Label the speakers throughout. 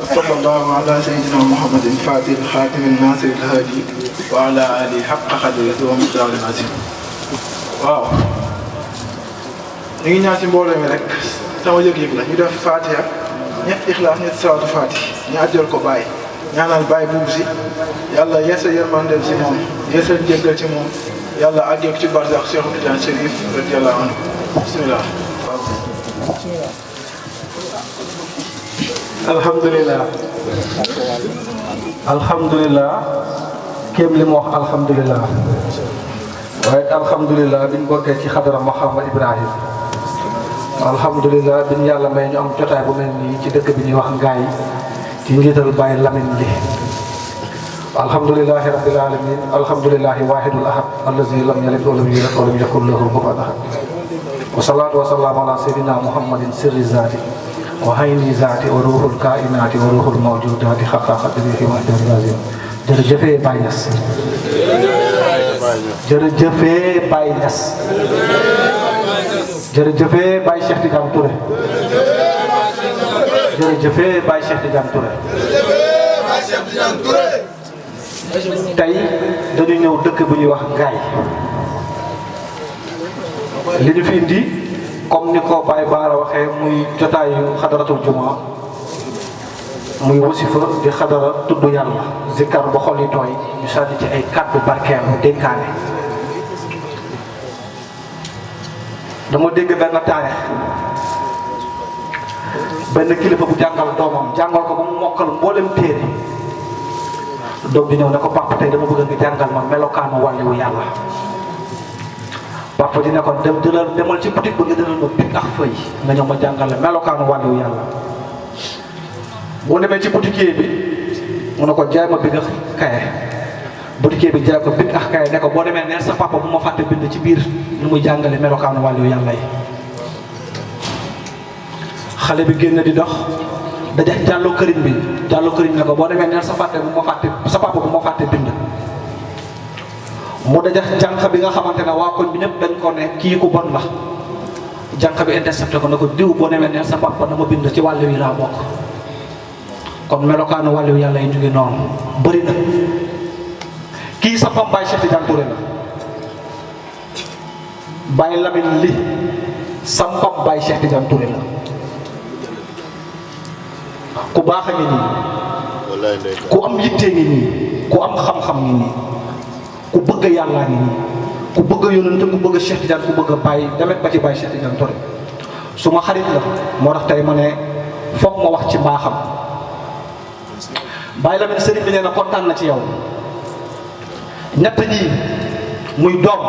Speaker 1: وصلى الله على سيدنا محمد الفاتح الخاتم الناصر الهادي وعلى آله حق قدره ومقداره العظيم. waaw ñu ngi ñaan ci mbooloo mi rek sama yëg-yëg la ñu def Fatiha ñetti Ixlaas ñetti salaatu Fatiha ñu àjjal ko Baye ñaanal Baye buubu si yàlla yeesal yërmandeel ci moom yeesal jéggal ci moom yàlla àggee ko ci barsax Cheikh Tidiane Chérif radiyallahu anhu bismillah.
Speaker 2: alhamdulilah alhamdulilah kéem li mu wax alhamdulilah waaye alhamdulilah biñ bokkee ci xadara Mouhamad Ibrahim alhamdulilah biñ yàlla may ñu am jotaay bu mel nii ci dëkk bi ñuy wax Ngaye ci njiital Baye Lamine li alhamdulilahi rabbil alamin alhamdulilahi wahidul ahad allazi lam yalid wa lam yulad wa lam yakun lahu kufuwan ahad wa salaatu wa salaamu ala sayyidina muhammadin sirri zaati wa hayni zaati wa ruuxul kainaati wa ruuxul mawjudaati xaqa qadrihi wa miqdaarihi l-aziim. jërëjëfee Baye Niass jërëjëfee Baye Niass jërëjëfee Baye Cheikh Tidiane Touré jërëjëfee Baye Cheikh Tidiane Touré. tey dañu ñëw dëkk bu ñuy wax Ngaye li ñu fi indi comme ni ko Baye Baara waxee muy jotaayu xadaratul jumaa muy wasifa di xadara tudd yàlla zikkar ba xol yi tooy ñu sànni ci ay kàddu barkeelu dénkaane. dama dégg benn taarix benn kilifa bu jàngal doomam jàngal ko ba mu mokkal mboolem téere doom di ñëw ne ko papa tey dama bëgg nga jàngal ma melokaanu wàlliwu yàlla. papa di ne ko demal ci boutique ba nga jëlal ma bic ak feuille nga ñëw ma jàngal la melokaanu wàlliwu yàlla. boo demee ci boutiquier bi mu ne ko jaay ma bic ak kaye boutiquier bi jaay ko bic ak kaye ne ko boo demee neen sa papa bu ma fàtte bind ci biir lu muy jàngale melokaanu wàlliwu yàlla yi. xale bi génn di dox dajax jàllo këriñ bi jàllo këriñ ne ko boo demee neen sa papa bu ma fàtte bind. mu dajax jànq bi nga xamante ne waa koñ bi ñëpp dañ ko ne kii ku bon la jànq bi intercepté ko ne ko diw boo demee neen sa papa na ma bind ci wàllu wi laa bokk. kon melokaanu wàllu yàlla yi ñu ngi noonu bëri na kii sa pam Baye Cheikh Tidiane Touré la Baye Lamine li sa pam Baye Cheikh Tidiane Touré la ku baax a ngi nii ku am yittee ngi nii ku am xam-xam ngi nii ku bëgg yàllaa ngi nii ku bëgg yónnante ku bëgg Cheikh Tidiane ku bëgg Baye demet ba ci Baye Cheikh Tidiane Touré su ma xarit la moo tax tey ma ne foog ma wax ci mbaaxam. Baye Lamine sëriñ bi nee na kontaan na ci yow ñett ñii muy doom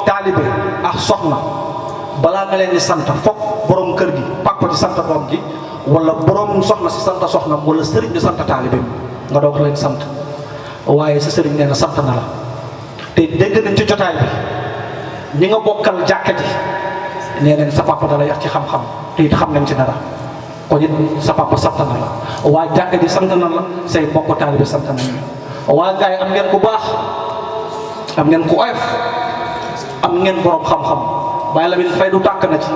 Speaker 2: taalibe ak soxna balaa nga leen di sant foog borom kër gi papa ci sant doom ji wala borom soxna si sant soxna wala sëriñ bi sant taalibe nga doog leen sant waaye sa sëriñ nee na sant na la te dégg nañ ci jotaay bi ñi nga bokkal jàkka ji nee nañ sa papa dala yar ci xam-xam te it xam nañ ci dara. kon it sa papa sant na la waa jàkka ji sant na la say mbokk taalibe sant nañ la waa Ngaye am ngeen ku baax am ngeen ku oyof am ngeen borom xam-xam Baye Lamine fay du tàkk na ci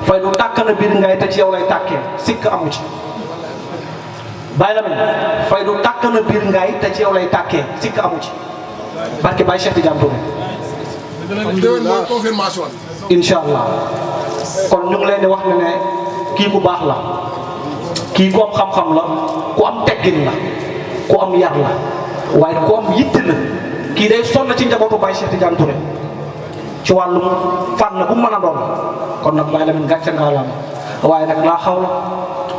Speaker 2: fay du tàkk na biir Ngaye te ci yow lay tàkkee sikk amu ci. Baye Lamine fay du tàkk na biir Ngaye te ci yow lay tàkkee sikk amu ci barke Baye Cheikh Tidiane Touré.
Speaker 3: confirmation.
Speaker 2: incha allah kon ñu ngi leen di wax ne kii ku baax la kii ku am xam-xam la ku am teggin la ku am yar la waaye ku am yitte la kii day sonn ci njabootu Baye Cheikh Tidiane Touré ci wàllum fànn bu mën a doon kon nag Baye Lamine gàcce ngaa la waaye nag laa xaw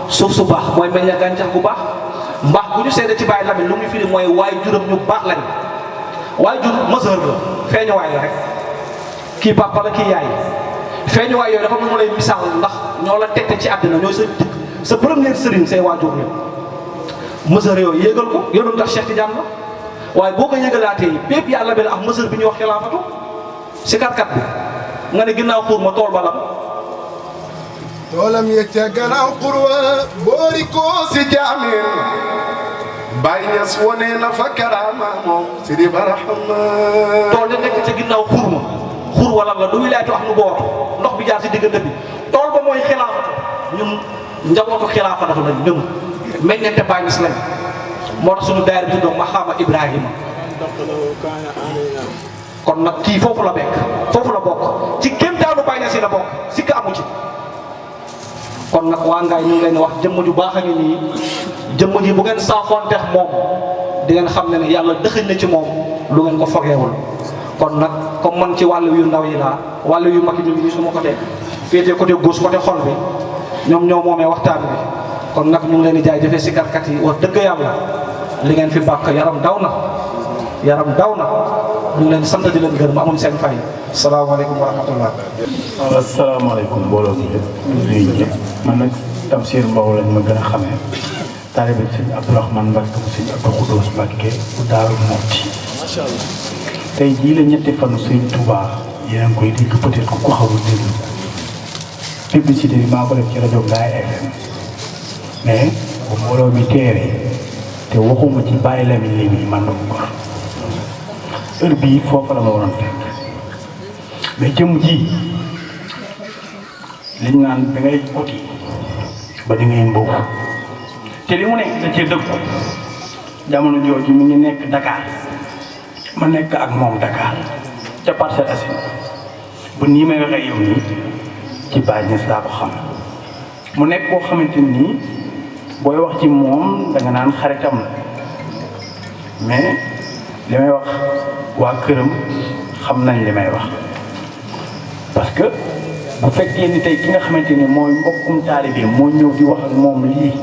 Speaker 2: suuf su baax mooy meññ gàncax bu baax mbaax bu ñu seede ci Baye Lamine lu muy firi mooy waay juram ñu baax lañ waay jur mesure la feeñuwaay la rek kii papa la kii yaay feeñuwaay yooyu dafa mu lay misaal ndax ñoo la tette ci àddina ñooy sa première sëriñ say waajur ñoom mesure yooyu yéegal ko yoonu tax Cheikh Tidiane la waaye boo ko yëgalaatee bépp yàlla bi la ak mesure bi ñuy wax xilaafatu si kat bi nga ne ginnaaw xuur ma tool balam
Speaker 3: toolam yëg ca gannaaw xurwa boori ko si jaamin Baye Niass wone na fa karaama moom Sidi Barahama
Speaker 2: tool ya nekk ca ginnaaw xuur ma xuur wala la du wilaayatu am nu boor ndox bi jaar si diggante bi tool ba mooy xilaafatu ñun njabootu xilaafa dafa lañ ñun meññeente Baay Ñas lañ moo tax suñu daayira bi tuddoo Maxaama Ibrahima kon nag kii foofu la bekk foofu la bokk ci kéemtaanu Baay Ñas yi la bokk sikk amu ci kon nag waa Ngaye ñu ngi leen wax jëmm ju baax a ngi nii jëmm ji bu ngeen saafoonteex moom di ngeen xam ne yàlla dëxëñ na ci moom lu ngeen ko fogeewul kon nag comme man ci wàllu yu ndaw yi laa wàllu yu mag yi ñu ngi su ma côté féetee côté gauche côté xol bi ñoom ñoo moomee waxtaan bi kon nag ñu ngi leen di jaajëfee si karkat yi wax dëgg yàlla li ngeen fi bàkk yaram daw na ñu ngi leen di sant di leen gërëm amuñ seen fay salaamaaleykum wa rahmatullah.
Speaker 4: asalaamaaleykum mbooloo mi yëpp nuyu ñëpp man nag Tamsir Mbow lañ ma gën a xamee taalibe sëñ Abdourahmane Mbacke bu sëñ Abdou Khoudoss Mbacke bu Daaru Muxti tey jii la ñetti fanu sëñ Touba yéen a ngi koy dégg peut-être ku ko xamul déglu publicité bi maa ko def ci rajo Ngaye FM mais bu mbooloo mi teeree te waxuma ci bàyyi Lamine Ly man la ko gor heure bii foofu la ma waroon fekk mais jëm ji liñ naan da ngay uti ba di ngay mboobu te li mu nekk da cee dëgg jamono jooju mi ngi nekk Dakar ma nekk ak moom Dakar ca Parcelles Assainies bu nii may waxee yow nii ci Baay Ñas laa ko xam mu nekk koo xamante nii booy wax ci moom da nga naan xaritam la mais li may wax waa këram xam nañ li may wax parce que bu fekkee ni tey ki nga xamante ni mooy mbokkum taalibe moo ñëw di wax ak moom lii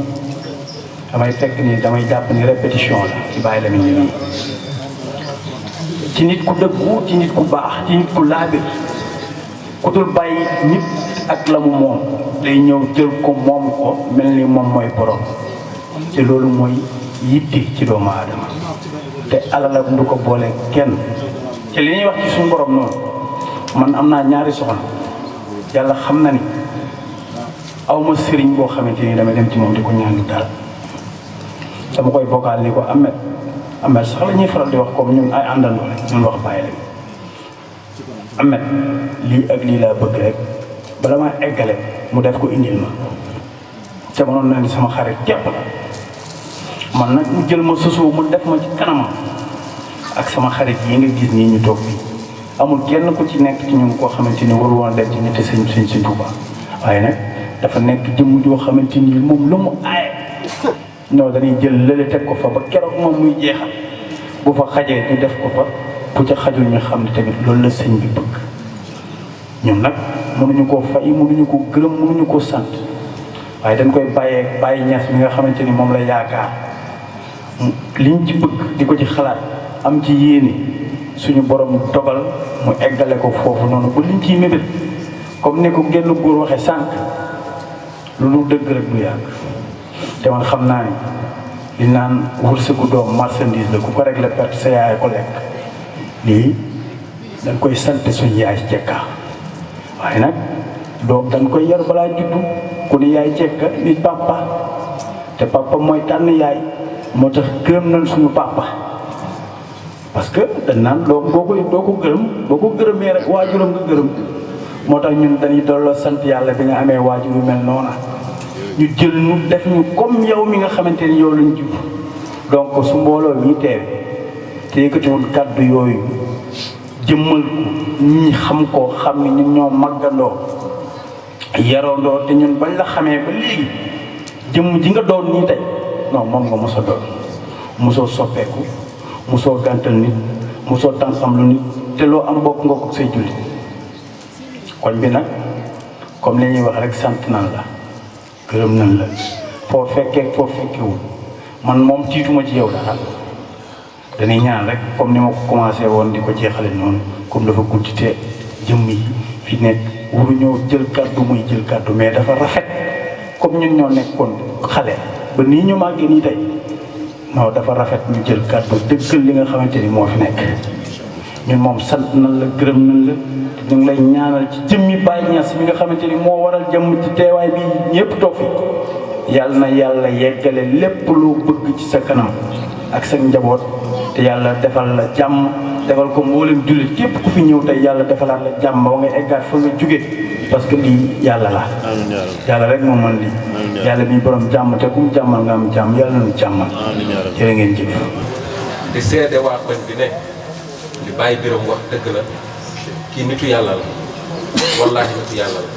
Speaker 4: damay fekk ni damay jàpp ni répétition la ci Baay Lamine Ly ci nit ku dëggu ci nit ku baax ci nit ku laabir ku dul bàyyi nit ak la mu moom day ñëw jël ko moom ko mel ni moom mooy borom te loolu mooy yitte ci doomu aadama te alalam du ko boole kenn te li ñuy wax ci suñu borom noonu man am naa ñaari soxna yàlla xam na ni awma sëriñ boo xamante ni damay dem ci moom di ko ñaan dara dama koy bokkaal ni ko Ahmed sax la ñuy faral di wax comme ñun ay àndandoo rek ñun wax bàyyi lañ Ahmed lii ak lii laa bëgg rek bala maa eggale mu def ko indil ma te mënoon na ni sama xarit képp la man nag mu jël ma sosoo mu def ma ci kanamam ak sama xarit yi nga gis nii ñu toog fii amul kenn ku ci nekk ci ñun koo xamante ni waru woon def ci nit sëñ Tuuba waaye nag dafa nekk jëmm joo xamante ni moom lu mu aaye non dañuy jël lële teg ko fa ba keroog moom muy jeexal bu fa xajee ñu def ko fa bu ca xajul ñu xam ne tamit loolu la sëñ bi bëgg ñun nag mënuñu koo fay mënuñu ko gërëm mënuñu koo sant waaye dañ koy bàyyee Baay Ñas mi nga xamante ni moom la yaakaar liñ ci bëgg di ko ci xalaat am ci yéene suñu borom dogal mu eggale ko foofu noonu ba liñ ciy mébét comme ni ko genn góor waxee sànq lu dëgg rek du yàgg te man xam naa ni li naan wërsëgu doom marchandise la ku ko rek la perte sa yaay ko lekk lii dañ koy sant suñu yaay cekka waaye nag doom dañ koy yar balaa juddu ku ni yaay cekka nit papa te papa mooy tànn yaay moo tax gërëm nañ suñu papa parce que dañ naan doom boo ko gërëmee rek waajuram nga gërëm moo tax ñun dañuy dolloo sant yàlla bi nga amee waajur yu mel noona ñu jël ñu def ñu comme yow mi nga xamante ni yow lañ jub donc su mbooloo mi teewe te yëkkatiwul kàddu yooyu jëmmal ko ñi xam ko xam ni ñun ñoo màggandoo yarandoo te ñun bañ la xamee ba léegi jëmm ji nga doon nii tey non moom nga mos a doon mosoo soppeeku mosoo gàntal nit mosoo tànqam lu nit te loo am bokk nga ko say jullit koñ bi nag comme li ñuy wax rek sant nan la gërëm nan la foo fekkee foo fekkewul man moom tiituma ci yow dara dañuy ñaan rek comme ni ma ko commencé woon di ko jeexale noonu comme dafa guddi te jëmm yi fi nekk waruñoo jël kàddu muy jël kàddu mais dafa rafet comme ñun ñoo nekkoon xale ba nii ñu màggee nii tey non dafa rafet ñu jël kàddu dëggal li nga xamante ni moo fi nekk ñun moom sant nan la gërëm nan la ñu ngi lay ñaanal ci jëmmi Baay Ñas mi nga xamante ni moo waral jëmm ci teewaay bi ñëpp toog fi yàlla na yàlla yeggale lépp loo bëgg ci sa kanam ak sa njaboot te yàlla defal la jàmm defal ko mboolem jullit képp ku fi ñëw tey yàlla defalaat la jàmm ba nga eggaat fa nga jóge parce que lii yàlla la yàlla rek moo mën lii yàlla bi borom jàmm te kum jàmmal nga am jàmm yàlla nañu jàmmal jërë ngeen jëf
Speaker 5: di seede waa koñ bi ne li bàyyi biram wax dëgg la kii nitu yàlla la wallaahi nitu yàlla la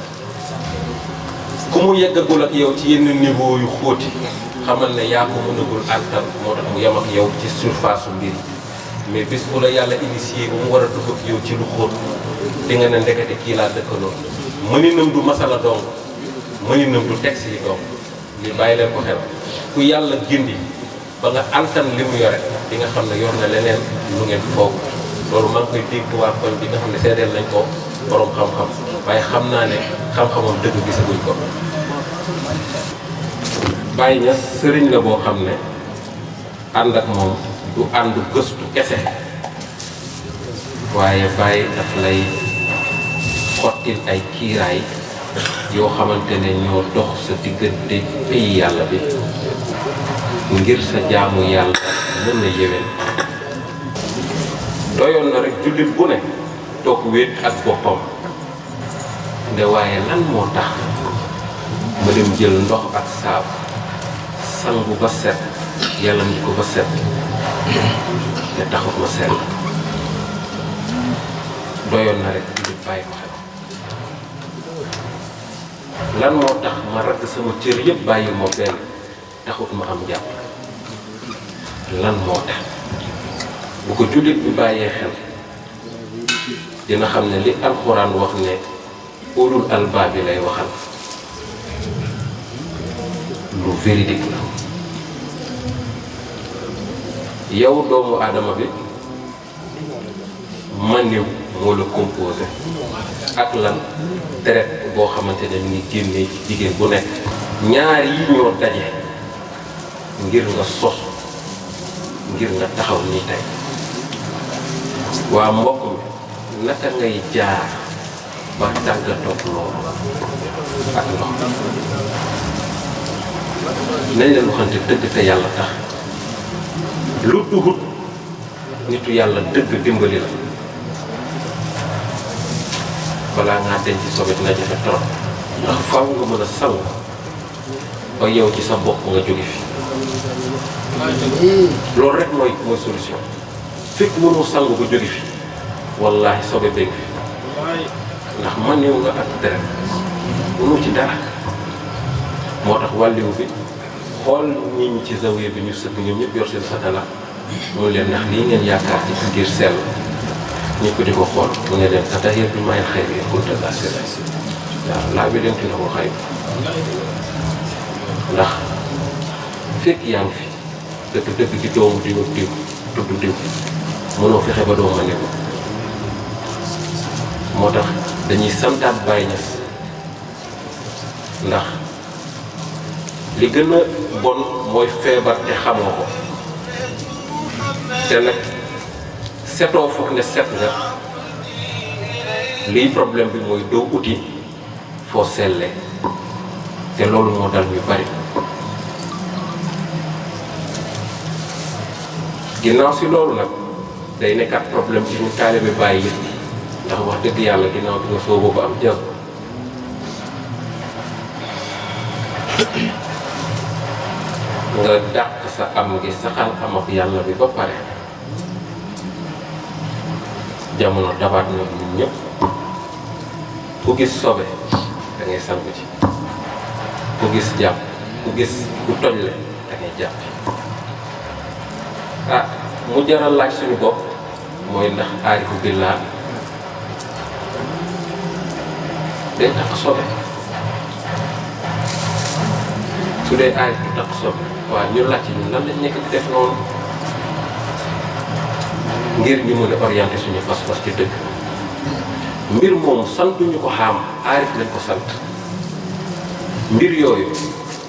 Speaker 5: ku mu yeggagul ak yow ci yenn niveau yu xóoti xamal ne yaa ko mënagul àttan moo tax mu yem ak yow ci surface su mbir mais bis bu la yàlla initié bu mu war a dugg ak yow ci lu xóot di nga ne ndekete kii laa dëkkaloo mëninam du masala dong mëninam du texte yi dong li bàyyi leen ko xel ku yàlla gindi ba nga antan li mu yore di nga xam ne yor na leneen lu ngeen foog loolu maa ngi koy dégg waa koñ bi nga xam ne seedeel nañ ko borom xam-xam waaye xam naa ne xam-xamam dëgg gisaguñ ko Baye Niass sëriñ la boo xam ne ànd ak moom du àndu gëstu kese waaye Baye daf lay xottil ay kiiraay yoo xamante ne ñoo dox sa diggante pays yàlla bi ngir sa jaamu yàlla mën na yéwén doyoon na rek jullit bu ne toog wéet ak boppam nde waaye lan moo tax ma dem jël ndox ak saabu sangu ba set yàlla ni ko ba set te taxut ma sell doyoon na rek jullit bàyyi ko xel lan moo tax ma ragg sama cër yëpp bàyyi ma benn taxut ma am jàpp lan moo tax bu ko jullit bi bàyyee xel dina xam ne li alxuraan wax ne ulul albaab bi lay waxal lu véridique la yow doomu aadama bi maniw moo la composé ak lan deret boo xamante ne ni génnee ci jigéen bu nekk ñaar yi ñoo daje ngir nga sos ngir nga taxaw nii tey waa mbokk mi naka ngay jaar ba tàggatoog loolu ak ndox nañ leen waxante dëgg te yàlla tax lu dugut nitu yàlla dëgg dimbali la balaa ngaa denc sobe dina jafe trop ndax faaw nga mën a sangu ba yow ci sa bopp nga jóge fi loolu rek mooy solution fekk mënoo sangu ba jóge fi wallaahi sobe bëgg fi ndax man yow nga ak deret mënu ci dara moo tax wàlliwu bi xool nit ñi ci zawiya bi ñu sëgg ñoom ñëpp yor seen satala mu leen ndax lii ngeen yaakaar ci ngir sell ñu ko di ko xool mu ne leen atahiyat bi may xëy bi kunta la sell waaw laa bi denti na ko xëy ndax fekk yaa ngi fi dëgg di doomu diw diw tudd diw mënoo fexe ba doo ma ne ko moo tax dañuy santaat Baye Niass ndax li gën a bon mooy feebar te xamoo ko te nag setoo foog ne set nga liy problème bi mooy doo uti foo sellee te loolu moo dal ñu bari ginnaaw si loolu nag day nekkaat problème ci ñu taalibe Baye yëpp ndax wax dëgg yàlla ginnaaw bi nga sooboo ba am jàmm nga dàq sa am gi saxal am ak yàlla bi ba pare jamono dabaat na ñun ñëpp ku gis sobe da ngay sangu ci ku gis jàpp ku gis ku tojle da ngay jàpp ah mu jaral laaj suñu bopp mooy ndax aarifu billaa day tax sobe su dee aarif du tax sobe waaw ñu laaj ñun lan lañ nekk di def noonu ngir ñu mën a orienté suñu pas-pas ci dëgg mbir moomu santuñu ko xaam aarif lañ ko sant mbir yooyu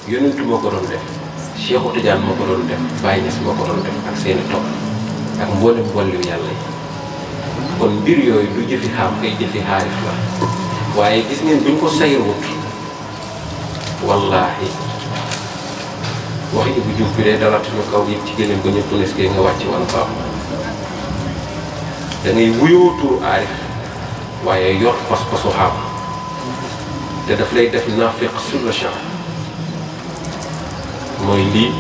Speaker 5: yonentu moo ko doon def Cheikhu Tidiane moo ko doon def Baye Niass moo ko doon def ak seeni topp ak mboolem wàllu yàlla yi kon mbir yooyu du jëfi xaam kay jëfi aarif la waaye gis ngeen buñ ko sayruwut wallaahi wax yi bu juuf bi day dalaat suñu kaw yëpp ci gëneen ba ñëpp neskee nga wàcc wala baax da ngay wuyoo turu aarif waaye yor pas-pasu xaam te daf lay def naafiq sur le champ mooy lii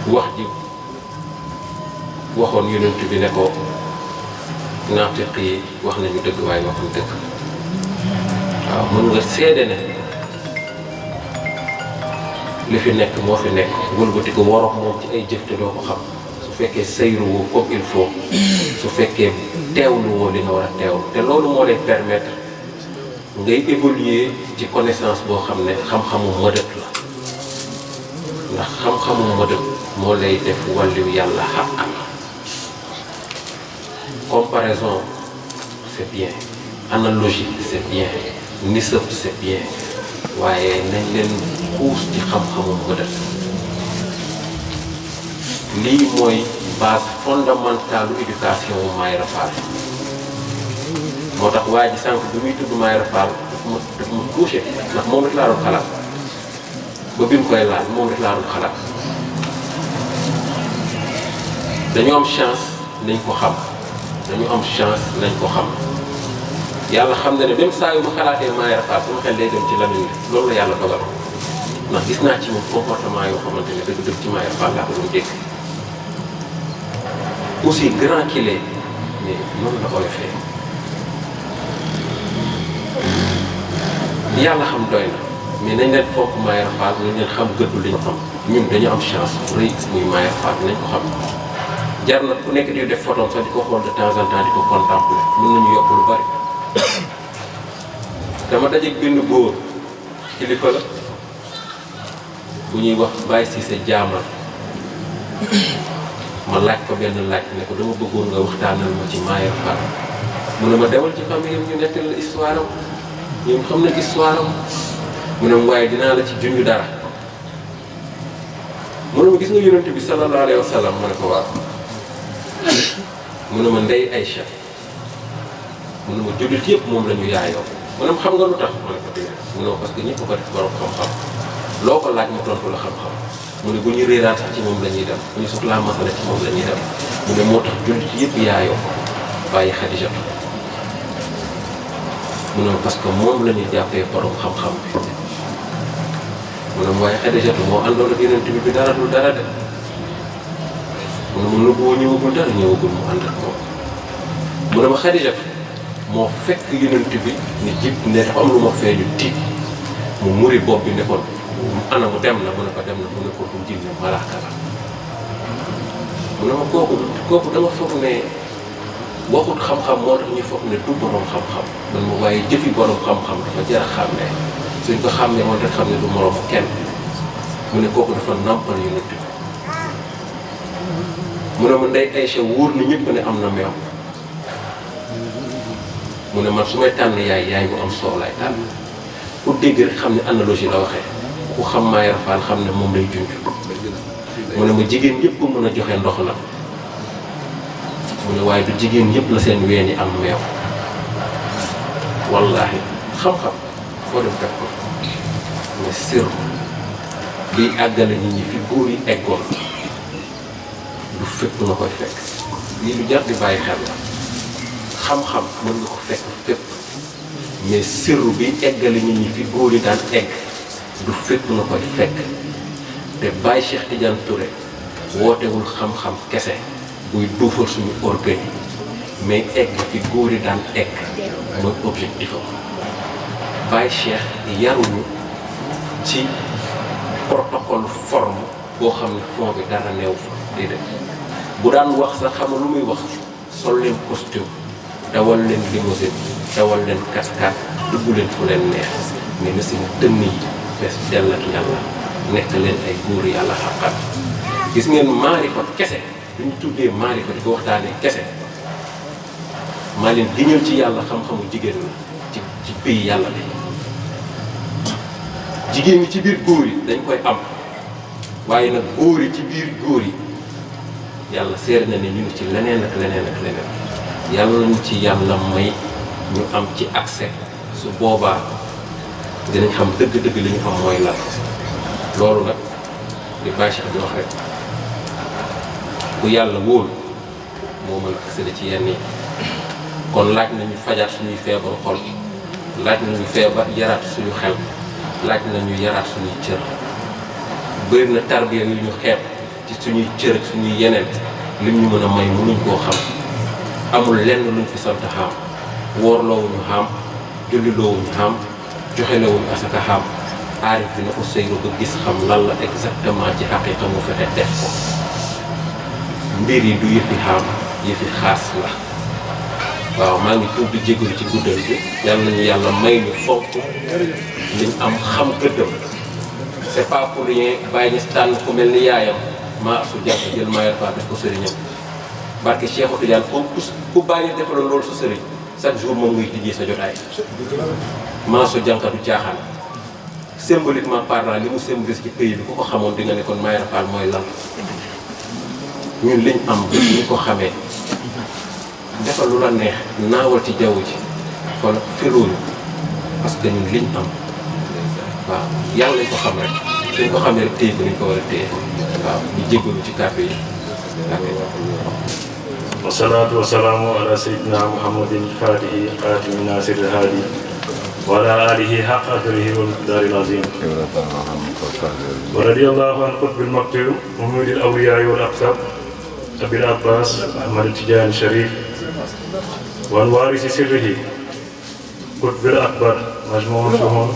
Speaker 5: wax ji waxoon yonent bi ne ko naafiq yi wax nañu dëgg waaye waxuñ dëgg waaw mën nga seede ne li fi nekk moo fi nekk wëlbati ko waroon moom ci ay jëf te doo ko xam su fekkee sayru woo comme il faut su fekkee teewlu woo li nga war a teewlu te loolu moo lay permettre ngay évoluer ci connaissance boo xam ne xam-xamu mëdët la ndax xam-xamu mëdët moo lay def wàllu yàlla xàqan comparaison c'est bien analogie c'est bien nisab c'est bien waaye nañ leen xuus ci xam-xamu mëdët lii mooy base fondamentale u éducation wu Mayra Fall moo tax waa ji sànq bi muy tudd Mayra Fall daf ma touché ndax moom rek laa doon xalaat ba bi mu koy laal moom rek laa doon xalaat dañu am chance nañ ko xam dañu am chance nañ ko xam yàlla xam na ne même saa yu ma xalaatee Mayra Fall sama xel day dem ci Lamine loolu la yàlla dogal ndax gis naa ci moom comportement yoo xamante ne dëgg-dëgg ci Mayra Fall laa ko doon dégg aussi grand qu'il est mais noonu la oyofee yàlla xam doy na mais nañ leen fonk Mayra Fall nañ leen xam gëddu li ñu am ñun dañu am chance rëy muy Mayra Fall nañ ko xam jar na ku nekk di def photo sax di ko xool de temps en temps di ko contempler mën nañu yokk lu bari dama dajeeg benn góor kilifa la bu ñuy wax Baye Cissé jaamal ma laaj ko benn laaj ne ko dama bëggoon nga waxtaanal ma ci Mayra Fall mu ne ma demal ci famille am ñu nettal la histoire am ñoom xam na histoire am mu ne ma waaye dinaa la ci junj dara mu ne ma gis nga yonent bi sallallahu alayhi wa sallam ma ne ko waaw mu ne ma ndey Aïcha mu ne ma jullit yëpp moom la ñu yaayoo mu ne ma xam nga lu tax ma ne ko dégg mu ne ma parce que ñëpp ko def borom xam-xam loo ko laaj mu tontu la xam-xam mu ne bu ñu réeraan sax ci moom la ñuy dem bu ñu soxlaa masala ci moom la ñuy dem mu ne moo tax jullit yëpp yaayoo bàyyi Xadija mu ne parce que moom la ñuy jàppee borom xam-xam bi mu ne waaye Xadija moo àndoon ak yonent bi dara dul dara de mu ne ma nëbboo ñëwagul dara ñëwagul mu ànd ak moom mu ne ma Xadija moo fekk yonent bi ni jib ne dafa am lu ma feeñu tiit mu muri bopp bi ne ko ana mu dem na mu ne ko dem na mu ne ko du jinne malaaka la mu ne ma kooku dama foog ne waxut xam-xam moo tax ñu foog ne du borom xam-xam man ma waaye jëfi borom xam-xam dafa jar a xàmmee suñ ko xàmmee moo tax xam ne du moroom kenn mu ne kooku dafa nampal yonent bi mu ne ma ndey Aïcha wóor na ñëpp ne am na meew mu ne man su may tànn yaay bu am soow laay tànn pour dégg rek xam ne analogie la waxee ku xam Mayra Fall xam ne moom lay junj mu ne ma jigéen yëpp ko mën a joxe ndox la mu ne waaye du jigéen yëpp la seen ween yi am meew wallaahi xam-xam foo dem fekk ko mais sir liy àggale nit ñi fi góor yi eggoon du fépp nga koy fekk lii lu jar di bàyyi xel la xam-xam mën nga ko fekk fépp mais sirru bi eggale nit ñi fi góor yi daan egg du fépp nga koy fekk te Baye Cheikh Tidiane Touré wootewul xam-xam kese buy duufal suñu orgueil mais egg fi góor yi daan egg mooy objectif am Baye Cheikh yaruñu ci protocole forme boo xam ne fond bi dara neew fa déedéet bu daan wax sax xam lu muy wax sol leen costume dawal leen limousine dawal leen 4x4 dugg leen fu leen neex mais na seen dënn yi fees dell ak yàlla nekk leen ay góor yàlla xaqat gis ngeen maarifa kese lu ñu tuddee maarifa di ko waxtaanee kese maa leen giñal ci yàlla xam-xamu jigéen la ci pays yàlla bi jigéen ñi ci biir góor yi dañ koy am waaye nag góor yi ci biir góor yi yàlla seer na ne ñu ngi ci leneen ak leneen ak leneen yàlla nañu ci yàlla may ñu am ci accès su boobaa dinañ xam dëgg-dëgg li ñu am mooy lan loolu nag li bâche di wax rek ku yàlla wóolu moo mën a accéder ci yenn yi kon laaj nañu fajaat suñuy feebaru xol laaj nañu feebar yaraat suñu xel laaj nañu yaraat suñuy cër bëri na tarbiya yu ñu xeeb ci suñuy cër ak suñuy yeneen lim ñu mën a may mënuñ koo xam amul lenn luñ fi sant xam woorloowuñu xam julliloowuñu xam joxelewuñu asaka xam aarif bi na ko sëyru ba gis xam lan la exactement ci xaqiiqa mu fexe def ko mbir yi du yëfi xam yëfi xaas la waaw maa ngi tuub di jégalu ci guddal bi yàlla nañu yàlla may ñu fonk liñ am xam gëddam c'est pas pour rien bàyyi ñu tànn ku mel ni yaayam maa su jàpp jël Mayel Fall def ko sëriñam barke Cheikhou Tidiane ku bàyyi defaloon loolu sa sëriñ chaque jour moom muy tijjee sa jotaay maa su jànka du caaxaan symboliquement parlant li mu symbolise ci pays bi ku ko xamoon di nga ne kon Mayel Fall mooy lan ñun liñ am bi ñu ko xamee defal lu la neex naawal ci jaww ji wala firuñu parce que ñun liñ am waaw yàlla lañ ko xam rek suñ ko xamee rek téye ko niñ ko war a téye waaw ñu jéggalu ci kàddu yi
Speaker 6: wasalaatu wasalaamu ala sayyidina muhammadin fatihi xaatimi nasiril haadi wa ala alihi haqqa qadrihi wa miqdaaril aziim wa radiyallahu an qutbil maktum muhammadil awliyaa wal aqtab abil abbas ahmad tijaani sharif wa waarisi sirrihi qutbil akbar majmuul shuhun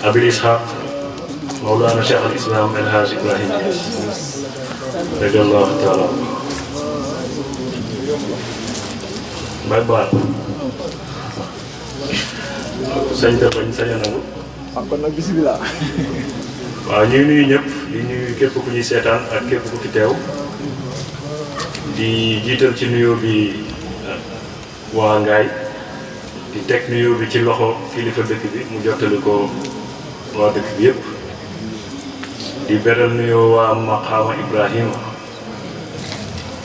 Speaker 6: abil ishaq mawlana cheikh al islam el hadj ibrahim Niass radiyallahu taala bay baal sañ te bañ sañ a nangu
Speaker 1: kon nag bisimilah.
Speaker 6: waaw ñuy nuyu ñëpp di nuyu képp ku ñuy seetaan ak képp ku fi teew di jiital ci nuyoo bi waa Ngaye di teg nuyoo bi ci loxo kilifa dëkk bi mu jottali ko waa dëkk bi yëpp di beral nuyoo waa Maqaama Ibrahima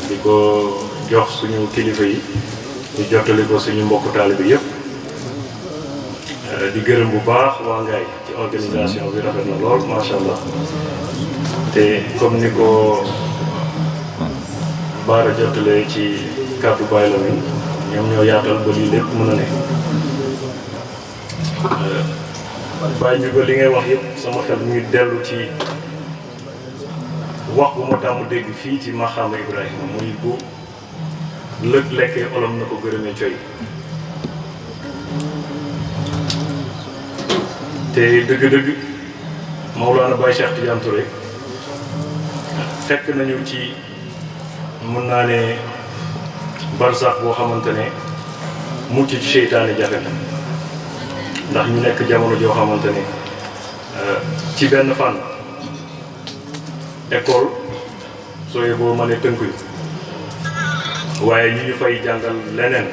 Speaker 6: di ko jox suñu kilifa yi ñu jottali ko suñu mbokku taalibe bi yëpp di gërëm bu baax waa Ngaye ci organisation bi rafet na lool macha allah te comme ni ko Baara jottalee ci kàddu Baye Lamine ñoom ñoo yaatal ba lii lépp mën a ne bàyyi ñu ko li ngay wax yëpp sama xel muy dellu ci wax bu ma tàmm dégg fii ci Maqaama Ibrahima muy bu lëg lekkee olom na ko gërëmee coy te dëgg-dëgg Mawlana Baye Cheikh Tidiane Touré fekk nañu ci mën naa ne barsax boo xamante ne mucc ci seytaane jafe na ndax ñu nekk jamono joo xamante ne ci benn fànn école sooy boo mënee tënkuñu waaye ñu fay jàngal leneen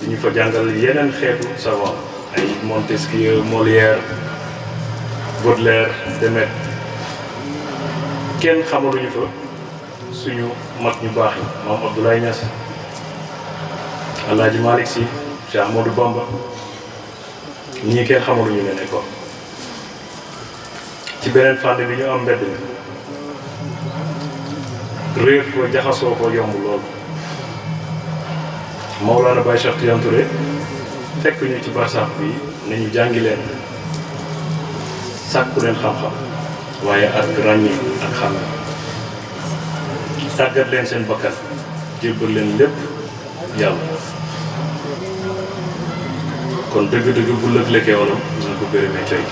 Speaker 6: di ñu fa jàngal yeneen xeetu savoir ay Montesquieu Molière Baudelaire Démètre kenn xamaluñu fa suñu mag ñu baax yi maam Abdoulaye Niass Alaaji Malick Sy Cheikh Ahmadou Bamba ñii kenn xamaluñu leen école ci beneen fànn bi ñu am mbedd mi réer ko jaxasoo ko yomb lool Mawlana Baye Cheikh Tidiane Touré fekk ñu ci barsax bi ne ñu jàngi leen sàkku leen xam-xam waaye ak ràññee ak xam tàggat leen seen bakkan jébbal leen lépp yàlla kon dëgg-dëgg bu lëg lekkee wolof dina ko bérémee coy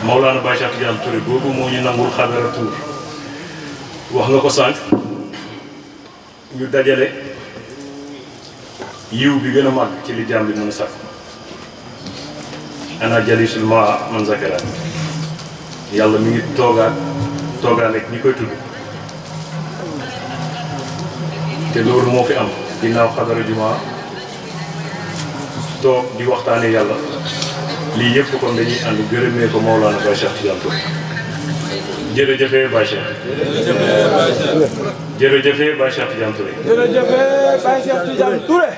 Speaker 6: Mawlana Baye Cheikh Tidiane Touré boobu moo ñu nangul xadara tuur wax nga ko sànq ñu dajale yiw bi gën a màgg ci li jaam bi mën a sàkk ana jalisul ma man zakaraat yàlla mi ngi toogaan ak ñi koy tudd te loolu moo fi am ginnaaw xadara juma toog di waxtaane yàlla lii yëpp kon dañuy ànd gërëmee ko Mawlana Baye Cheikh Tidiane Touré jërëjëfee Baye Cheikh jërëjëfee Baye Cheikh Tidiane Touré
Speaker 1: jërëjëf Baye Cheikh Tidiane Touré.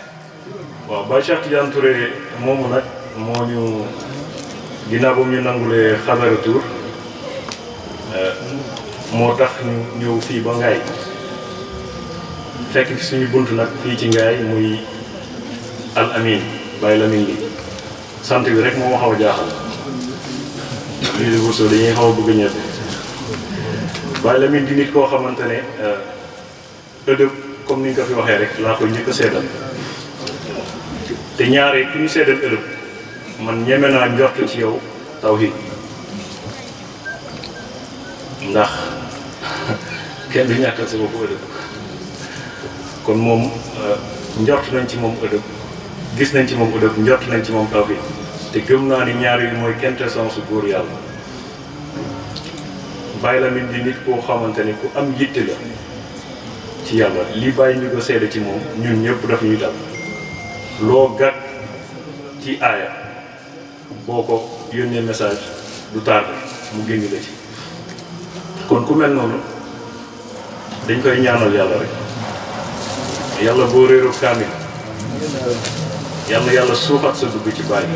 Speaker 6: waaw Baye Cheikh Tidiane Touré moomu nag moo ñu ginnaaw boobu ñu nangulee xadara tour moo tax ñu ñëw fii ba Ngaye fekk fi suñu bunt nag fii ci Ngaye muy al amin Baye Lamine li sant bi rek moo ma xaw a jaaxal lii di Bousso dañuy xaw a bëgg ñëpp Baye Lamine di nit koo xamante ne ëdëb comme ni nga ko fi waxee rek laa koy njëkk a seedal te ñaare ku ñu seedal ëdëb man ñeme naa njort ci yow tawhid ndax kenn du ñàkkal sa bopp ëdëb kon moom njort nañ ci moom ëdëb gis nañ ci moom ëdëb njort nañ ci moom tawhid te gëm naa ni ñaar yi mooy quintessence su góor yàlla Baye Lamine di nit koo xamante ni ku am yitte la ci yàlla li bàyyi ñu ko seede ci moom ñun ñëpp daf ñuy dal loo gàtt ci aaya boo ko yónnee message du tardé mu génn la ci kon ku mel noonu dañ koy ñaanal yàlla rek yàlla boo réeru kaamil yàlla suuxat sa dugg ci bàyyi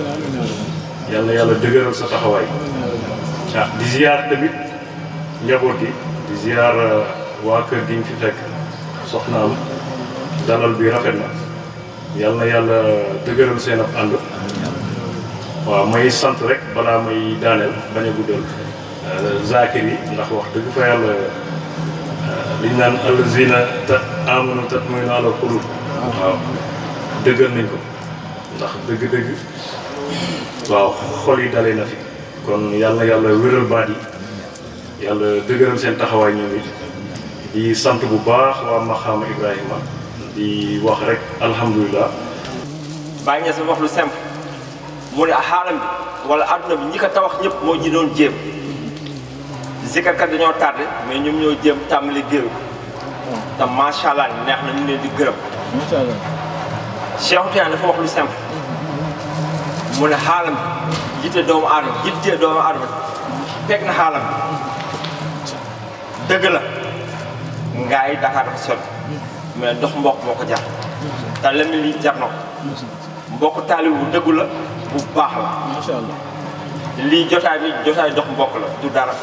Speaker 6: yàlla dëgëral sa taxawaay ah di ziar tamit njaboot gi di ziar waa kër gi ñu fi fekk soxnaam dalal bi rafet na yàlla dëgëral seen ab ànd waaw may sant rek balaa may daaneel bañ a guddal zakir yi ndax wax dëgg fa yàlla liñ naan allazina amanu tatma'innu ala qulub waaw dëggal nañ ko ndax dëgg-dëgg waaw xol yi dalee na fi kon yàlla wéral baat yi yàlla dëgëral seen taxawaay ñoom it di sant bu baax waa Maxaama Ibrahima di wax rek alhamdulilah.
Speaker 7: Baye Niass wax lu simple mu ne xaalam bi wala àdduna bi ñi ko tawax ñëpp moo ji doon jéem zikarkat dañoo tardé mais ñoom ñoo jéem tàmbali géew te macha allah neex na ñu leen di gërëm. macha allah Cheikh Tidiane dafa wax lu simple mu ne xaalam bi yitte doomu aadama teg na xaalam bi dëgg la ngaay Dakar dafa sol mais dox mbokk moo ko jar te Lamine li jar na ko mbokk taalib bu dëggu la bu baax la. macha allah lii jotaay dox mbokk la du dara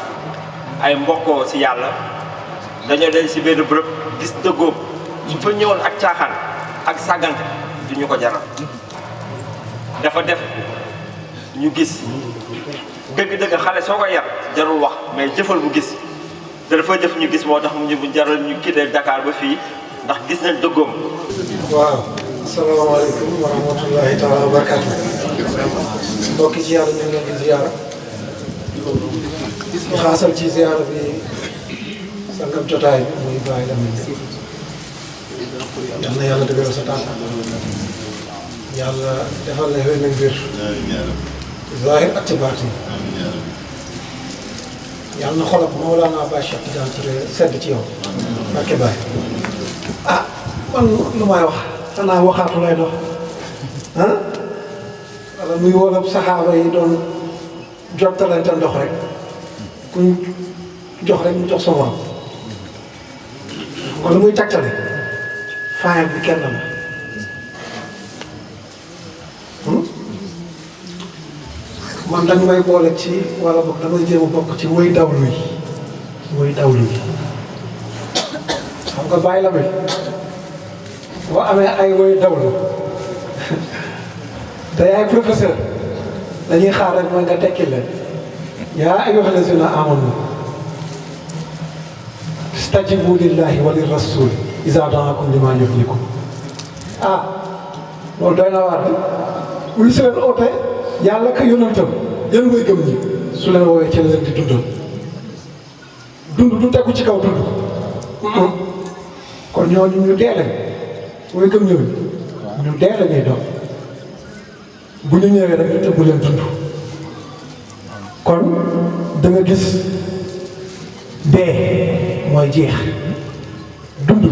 Speaker 7: ay mbokkoo si yàlla dañoo dañ si benn bërëb gis dëggoo su fa ñëwoon ak caaxaan ak sàggante du ñu ko jaral dafa def ñu gis dëgg-dëgg xale soo ko yar jarul wax mais jëfal bu gis te dafa jëf ñu gis moo tax mu jaral ñu quitté Dakar ba fii ndax gis nañ dëggoom.
Speaker 8: waaw asalaamaaleykum wa rahmatullahi taala wa barakaatu. mbokki ci yàlla ñu ngi leen di ziyaara di xaasal ci ziyaara bi sangam jotaay bi muy Baye Lamine yal na yàlla dëgëral sa tànk yàlla defal la xëy na mbir zahir ak ci baatin yàlla na xolab Mawlana Baye Cheikh Tidiane Touré sedd ci yow barke Baye ah man lu may wax xanaa waxaatu lay dox ah wala muy wóolab saxaaba yi doon jottalante ndox rek kuñ jox rek mu jox sa morom wala muy tàggale faayam bi kenn la man dañ may boole ci wala boog damay jéem a bokk ci woy dawlu yi xam nga Baye Lamine boo amee ay woy dawlu te yaay professeur dañuy xaar rek mooy nga tekki leen yaa ayyuha allazina amanu stajibu lillahi wa lirrasul iza da'akum lima yuhyikum loolu doy na waar de muy si leen oote yàlla ka yonentam yéen mooy gëm ñi su leen woowee ci leen di dund du tegu ci kaw dund kon ñooñu ñu dee lañ mooy gëm ñooñu ñu dee la ñuy doon bu ñu ñëwee rek ñu tëbb leen dund kon da nga gis dee mooy jeex dund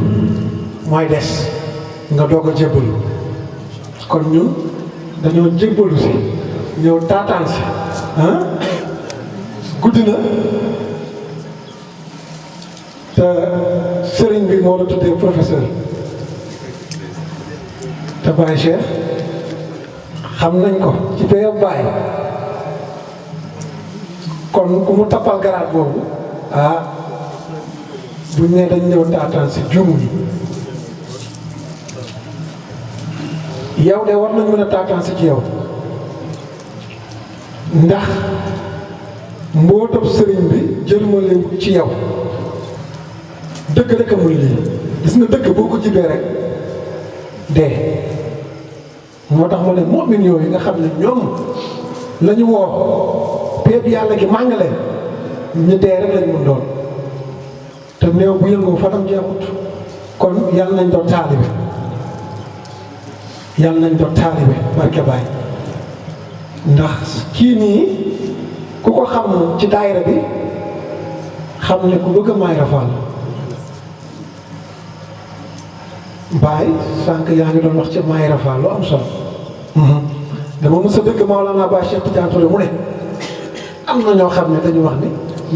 Speaker 8: mooy des nga doog a jébbalu kon ñun dañoo jébbalu si ñëw taataan si guddi na te sëriñ bi moo la tuddee professeur te Baye Cheikh xam nañ ko ci béyam Baye kon ku mu tappal garaat boobu buñ ne dañ ñëw taataan si juumuñu yow de war nañ mën a taataan si ci yow ndax mbootab sëriñ bi jël ma leen ci yow dëgg rek amul lii gis nga dëgg boo ko jibee rek dee moo tax ma ne mu'min yooyu nga xam ne ñoom la ñu woo peeb yàlla gi màng leen ñu dee rek lañ mun doon te néew bu yëngoo fanam jeexut kon yàlla nañ doon taalibe yàlla nañ doon taalibe barke Baay ndax kii nii ku ko xam ci daayira bi xam ne ku bëgg a Mayra Fall Baay sànq yaa ngi doon wax ci Mayra Fall lu am solo dama mës a dëgg Maolana Baay Cheikh Tidiane Touré mu ne am na ñoo xam ne dañu wax ni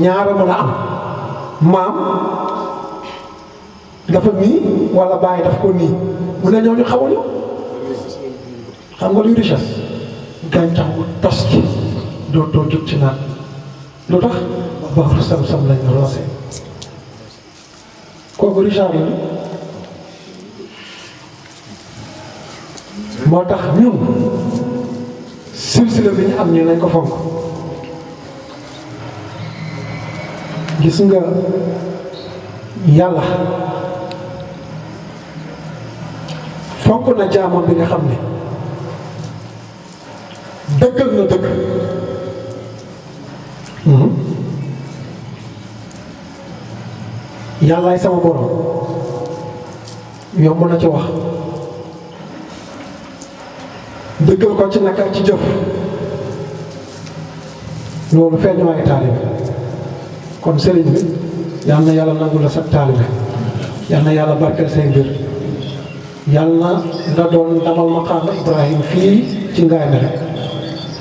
Speaker 8: ñaara mën a am maam dafa nii wala Baay daf ko nii mu ne ñooñu xamuñu xam nga luy richesse gàncax gu tos ci doo jóg ci naan lu tax baxru sam-sam lañ roose kooku Richard la moo tax ñun silsila bi ñu am ñu nañ ko fonk gis nga yàlla fonk na jaamam bi nga xam ne dëggal na dëgg yàllaay sama borom yomb na ci wax dëggal ko ci naka ci jëf loolu feeñuwaayu taalibe kon sëriñ bi yal na yàlla nangu la sa taalibe yal na yàlla barkeel say mbir yal na nga doon damal maqaama Ibrahim fii ci ngaay me rek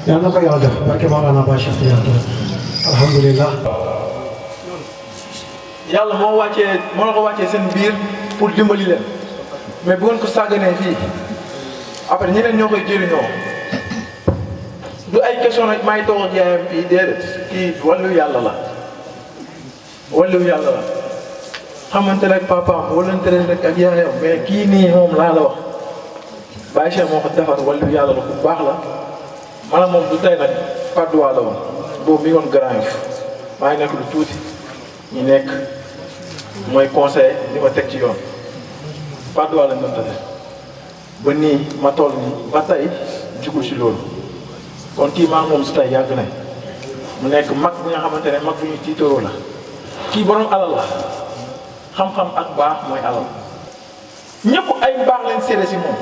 Speaker 8: yal na ko yàlla def barke Maolana Baay Cheikh Tidiane Touré alhamdulilah.
Speaker 1: yàlla moo la ko wàccee seen biir pour dimbali leen mais bu ngeen ko sàgganee fii après ñeneen ñoo koy jëriñoo du ay question rek may toog ak yaayam fii déedéet kii wàllu yàlla la xamante rek papaam wallante rek ak yaayam mais kii nii moom laa la wax Baye Cheikh moo ko defar wàllu yàlla la bu baax la maanaam moom du tey nag Padois la woon boobu mi ngi woon Grand Yoff maa ngi nekk lu tuuti ñu nekk mooy conseil di ma teg ci yoon Padois lañ doon tase ba nii ma toll nii ba tey jugul si loolu kon kii maa moom su tey yàgg nañ mu nekk mag bi nga xamante ne mag bu ñu tiitaroo la kii borom alal la xam-xam ak baax mooy alal ñëpp ay baax leen seede si moom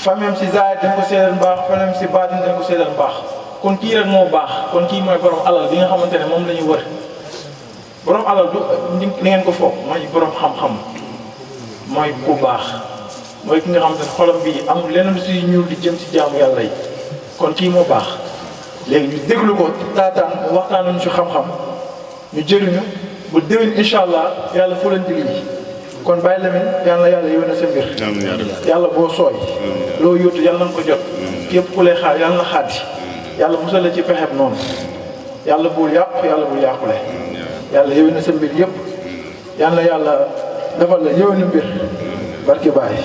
Speaker 1: famem si zaahir dañ ko seedal mbaax famem si baatin dañ ko seedal mbaax kon kii rek moo baax kon kii mooy borom alal bi nga xamante ne moom la ñu wër borom alal du ni ngeen ko foog mooy borom xam-xam mooy ku baax mooy ki nga xamante ne xolam bi amul leneen lu siy ñuul di jëm si jaamu yàlla yi kon kii moo baax léegi ñu déglu ko taataan waxtaan nañu si xam-xam ñu jëriñu bu déwén incha allah yàlla fu leen digg kon bàyyi Lamine yàlla yónnee sa mbir yàlla boo sooy loo yóotu yàlla na ko jot képp ku lay xaar yàlla na xaati yàlla musal la ci pexeb noonu yàlla bul yàqu yàlla bul yàqule yàlla yónnee sa mbir yëpp yàlla defal la yónnee mbir barki Baay